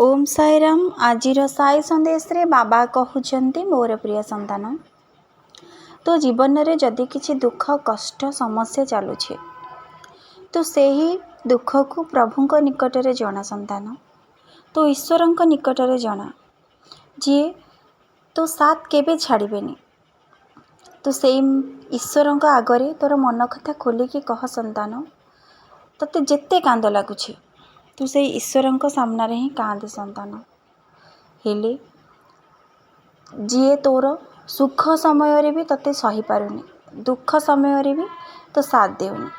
ଓମ୍ ସାଇରାମ। ଆଜିର ସାଇ ସନ୍ଦେଶରେ ବାବା କହୁଛନ୍ତି, ମୋର ପ୍ରିୟ ସନ୍ତାନ, ତୋ ଜୀବନରେ ଯଦି କିଛି ଦୁଃଖ, କଷ୍ଟ, ସମସ୍ୟା ଚାଲୁଛି, ତୁ ସେହି ଦୁଃଖକୁ ପ୍ରଭୁଙ୍କ ନିକଟରେ ଜଣା ସନ୍ତାନ। ତୁ ଈଶ୍ୱରଙ୍କ ନିକଟରେ ଜଣା, ଯିଏ ତୋ ସାଥ କେବେ ଛାଡ଼ିବେନି। ତୁ ସେଇ ଈଶ୍ୱରଙ୍କ ଆଗରେ ତୋର ମନ କଥା ଖୋଲିକି କହ ସନ୍ତାନ। ତୋତେ ଯେତେ କାନ୍ଦ ଲାଗୁଛି, ତୁ ସେଇ ଈଶ୍ୱରଙ୍କ ସାମ୍ନାରେ ହିଁ କାନ୍ଦେ ସନ୍ତାନ। ହେଲେ ଯିଏ ତୋର ସୁଖ ସମୟରେ ବି ତୋତେ ସହିପାରୁନି, ଦୁଃଖ ସମୟରେ ବି ତୋ ସାଥ ଦେଉନି,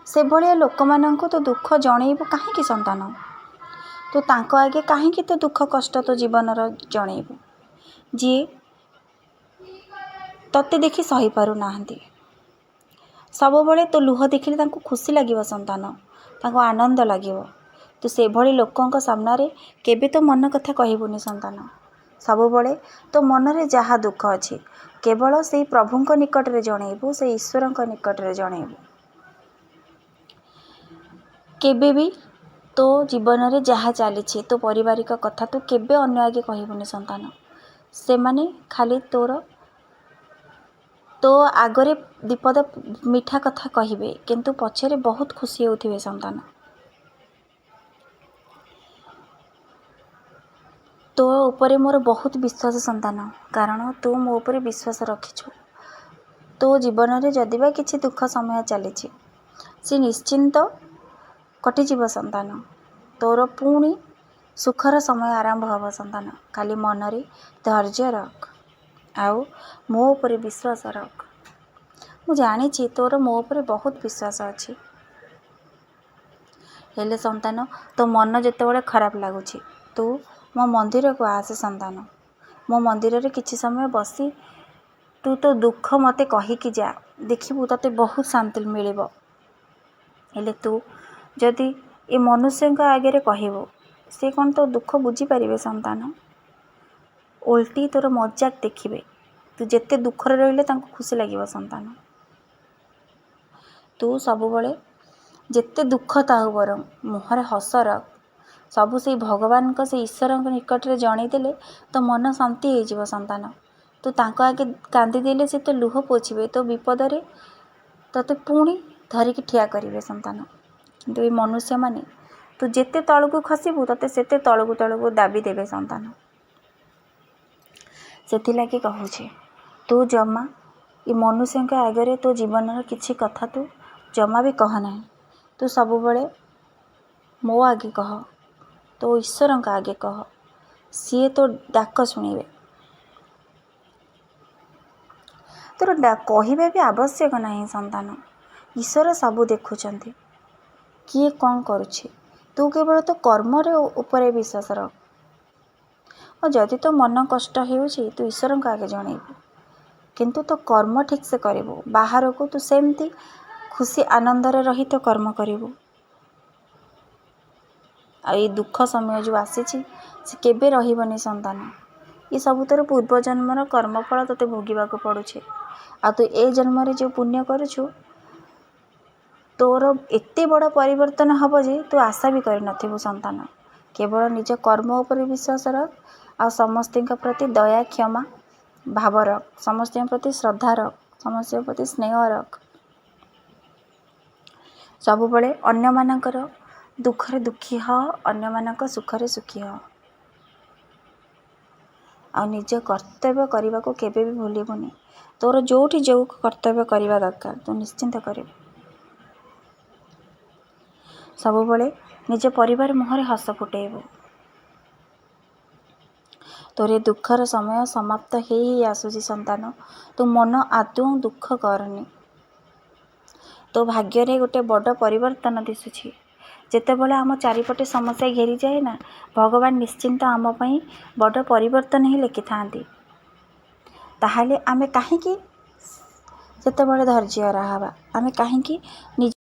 ସେଭଳିଆ ଲୋକମାନଙ୍କୁ ତୁ ଦୁଃଖ ଜଣେଇବୁ କାହିଁକି ସନ୍ତାନ? ତୁ ତାଙ୍କ ଆଗେ କାହିଁକି ତୋ ଦୁଃଖ କଷ୍ଟ ତୋ ଜୀବନର ଜଣେଇବୁ, ଯିଏ ତତେ ଦେଖି ସହିପାରୁନାହାନ୍ତି? ସବୁବେଳେ ତୋ ଲୁହ ଦେଖିଲେ ତାଙ୍କୁ ଖୁସି ଲାଗିବ ସନ୍ତାନ, ତାଙ୍କୁ ଆନନ୍ଦ ଲାଗିବ। ତୁ ସେଭଳି ଲୋକଙ୍କ ସାମ୍ନାରେ କେବେ ତୋ ମନ କଥା କହିବୁନି ସନ୍ତାନ। ସବୁବେଳେ ତୋ ମନରେ ଯାହା ଦୁଃଖ ଅଛି, କେବଳ ସେଇ ପ୍ରଭୁଙ୍କ ନିକଟରେ ଜଣେଇବୁ, ସେଇ ଈଶ୍ୱରଙ୍କ ନିକଟରେ ଜଣେଇବୁ। କେବେ ବି ତୋ ଜୀବନରେ ଯାହା ଚାଲିଛି, ତୋ ପାରିବାରିକ କଥା ତୁ କେବେ ଅନ୍ୟ ଆଗେ କହିବୁନି ସନ୍ତାନ। ସେମାନେ ଖାଲି ତୋ ଆଗରେ ଦିପଦ ମିଠା କଥା କହିବେ, କିନ୍ତୁ ପଛରେ ବହୁତ ଖୁସି ହେଉଥିବେ ସନ୍ତାନ। ତୋ ଉପରେ ମୋର ବହୁତ ବିଶ୍ୱାସ ସନ୍ତାନ, କାରଣ ତୁ ମୋ ଉପରେ ବିଶ୍ୱାସ ରଖିଛୁ। ତୋ ଜୀବନରେ ଯଦି ବା କିଛି ଦୁଃଖ ସମୟ ଚାଲିଛି, ସେ ନିଶ୍ଚିନ୍ତ କଟିଯିବ ସନ୍ତାନ। ତୋର ପୁଣି ସୁଖର ସମୟ ଆରମ୍ଭ ହେବ ସନ୍ତାନ। ଖାଲି ମନରେ ଧୈର୍ଯ୍ୟ ରଖ ଆଉ ମୋ ଉପରେ ବିଶ୍ୱାସ ରଖ। ମୁଁ ଜାଣିଛି ତୋର ମୋ ଉପରେ ବହୁତ ବିଶ୍ୱାସ ଅଛି। ହେଲେ ସନ୍ତାନ, ତୋ ମନ ଯେତେବେଳେ ଖରାପ ଲାଗୁଛି, ତୁ ମୋ ମନ୍ଦିରକୁ ଆସେ ସନ୍ତାନ। ମୋ ମନ୍ଦିରରେ କିଛି ସମୟ ବସି ତୁ ତୋ ଦୁଃଖ ମୋତେ କହିକି ଯା, ଦେଖିବୁ ତୋତେ ବହୁତ ଶାନ୍ତି ମିଳିବ। ହେଲେ ତୁ ଯଦି ଏ ମନୁଷ୍ୟଙ୍କ ଆଗରେ କହିବୁ, ସେ କ'ଣ ତୋ ଦୁଃଖ ବୁଝିପାରିବେ ସନ୍ତାନ? ଓଲଟି ତୋର ମଜାକ ଦେଖିବେ। ତୁ ଯେତେ ଦୁଃଖରେ ରହିଲେ ତାଙ୍କୁ ଖୁସି ଲାଗିବ ସନ୍ତାନ। ତୁ ସବୁବେଳେ ଯେତେ ଦୁଃଖ ଥାଉ ବରଂ ମୁହଁରେ ହସ ରଖ। ସବୁ ସେଇ ଭଗବାନଙ୍କ, ସେଇ ଈଶ୍ୱରଙ୍କ ନିକଟରେ ଜଣେଇଦେଲେ ତୋ ମନ ଶାନ୍ତି ହେଇଯିବ ସନ୍ତାନ। ତୁ ତାଙ୍କ ଆଗେ କାନ୍ଦିଦେଲେ ସେ ତୋ ଲୁହ ପୋଛିବେ, ତୋ ବିପଦରେ ତୋତେ ପୁଣି ଧରିକି ଠିଆ କରିବେ ସନ୍ତାନ। କିନ୍ତୁ ଏ ମନୁଷ୍ୟମାନେ, ତୁ ଯେତେ ତଳକୁ ଖସିବୁ, ତୋତେ ସେତେ ତଳକୁ ତଳକୁ ଦାବି ଦେବେ ସନ୍ତାନ। ସେଥିଲାଗି କହୁଛି, ତୁ ଜମା ଏ ମନୁଷ୍ୟଙ୍କ ଆଗରେ ତୋ ଜୀବନର କିଛି କଥା ତୁ ଜମା ବି କହ ନାହିଁ। ତୁ ସବୁବେଳେ ମୋ ଆଗେ କହ, ତୋ ଈଶ୍ୱରଙ୍କ ଆଗେ କହ, ସିଏ ତୋ ଡାକ ଶୁଣିବେ। ତୋର କହିବା ବି ଆବଶ୍ୟକ ନାହିଁ ସନ୍ତାନ। ଈଶ୍ୱର ସବୁ ଦେଖୁଛନ୍ତି, କିଏ କ'ଣ କରୁଛି। ତୁ କେବଳ ତୋ କର୍ମରେ ଉପରେ ବିଶ୍ୱାସ ରଖ। ଆଉ ଯଦି ତୋ ମନ କଷ୍ଟ ହେଉଛି, ତୁ ଈଶ୍ୱରଙ୍କ ଆଗେ ଜଣେଇବୁ, କିନ୍ତୁ ତୋ କର୍ମ ଠିକ୍ସେ କରିବୁ। ବାହାରକୁ ତୁ ସେମିତି ଖୁସି ଆନନ୍ଦରେ ରହି ତୋ କର୍ମ କରିବୁ। ଆଉ ଏଇ ଦୁଃଖ ସମୟ ଯେଉଁ ଆସିଛି, ସେ କେବେ ରହିବନି ସନ୍ତାନ। ଏ ସବୁ ତୋର ପୂର୍ବଜନ୍ମର କର୍ମଫଳ ତୋତେ ଭୋଗିବାକୁ ପଡ଼ୁଛି। ଆଉ ତୁ ଏ ଜନ୍ମରେ ଯେଉଁ ପୁଣ୍ୟ କରୁଛୁ, ତୋର ଏତେ ବଡ଼ ପରିବର୍ତ୍ତନ ହେବ ଯେ ତୁ ଆଶା ବି କରିନଥିବୁ ସନ୍ତାନ। କେବଳ ନିଜ କର୍ମ ଉପରେ ବିଶ୍ୱାସ ରଖ ଆଉ ସମସ୍ତଙ୍କ ପ୍ରତି ଦୟା କ୍ଷମା ଭାବ ରଖ, ସମସ୍ତଙ୍କ ପ୍ରତି ଶ୍ରଦ୍ଧା ରଖ, ସମସ୍ତଙ୍କ ପ୍ରତି ସ୍ନେହ ରଖ। ସବୁବେଳେ ଅନ୍ୟମାନଙ୍କର ଦୁଃଖରେ ଦୁଃଖୀ ହ, ଅନ୍ୟମାନଙ୍କ ସୁଖରେ ସୁଖୀ ହ। ଆଉ ନିଜ କର୍ତ୍ତବ୍ୟ କରିବାକୁ କେବେ ବି ଭୁଲିବୁନି। ତୋର ଯେଉଁଠି ଯେଉଁ କର୍ତ୍ତବ୍ୟ କରିବା ଦରକାର, ତୁ ନିଶ୍ଚିନ୍ତ କରିବୁ। ସବୁବେଳେ ନିଜ ପରିବାର ମୁହଁରେ ହସ ଫୁଟେଇବୁ। ତୋର ଏ ଦୁଃଖର ସମୟ ସମାପ୍ତ ହେଇ ହେଇ ଆସୁଛି ସନ୍ତାନ। ତୁ ମନ ଆଦୌ ଦୁଃଖ କରନି। ତୋ ଭାଗ୍ୟରେ ଗୋଟେ ବଡ଼ ପରିବର୍ତ୍ତନ ଦିଶୁଛି। ଯେତେବେଳେ ଆମ ଚାରିପଟେ ସମସ୍ୟା ଘେରିଯାଏ ନା, ଭଗବାନ ନିଶ୍ଚିନ୍ତ ଆମ ପାଇଁ ବଡ଼ ପରିବର୍ତ୍ତନ ହିଁ ଲେଖିଥାନ୍ତି। ତାହେଲେ ଆମେ କାହିଁକି ସେତେବେଳେ ଧୈର୍ଯ୍ୟହରା ହେବା? ଆମେ କାହିଁକି ନିଜ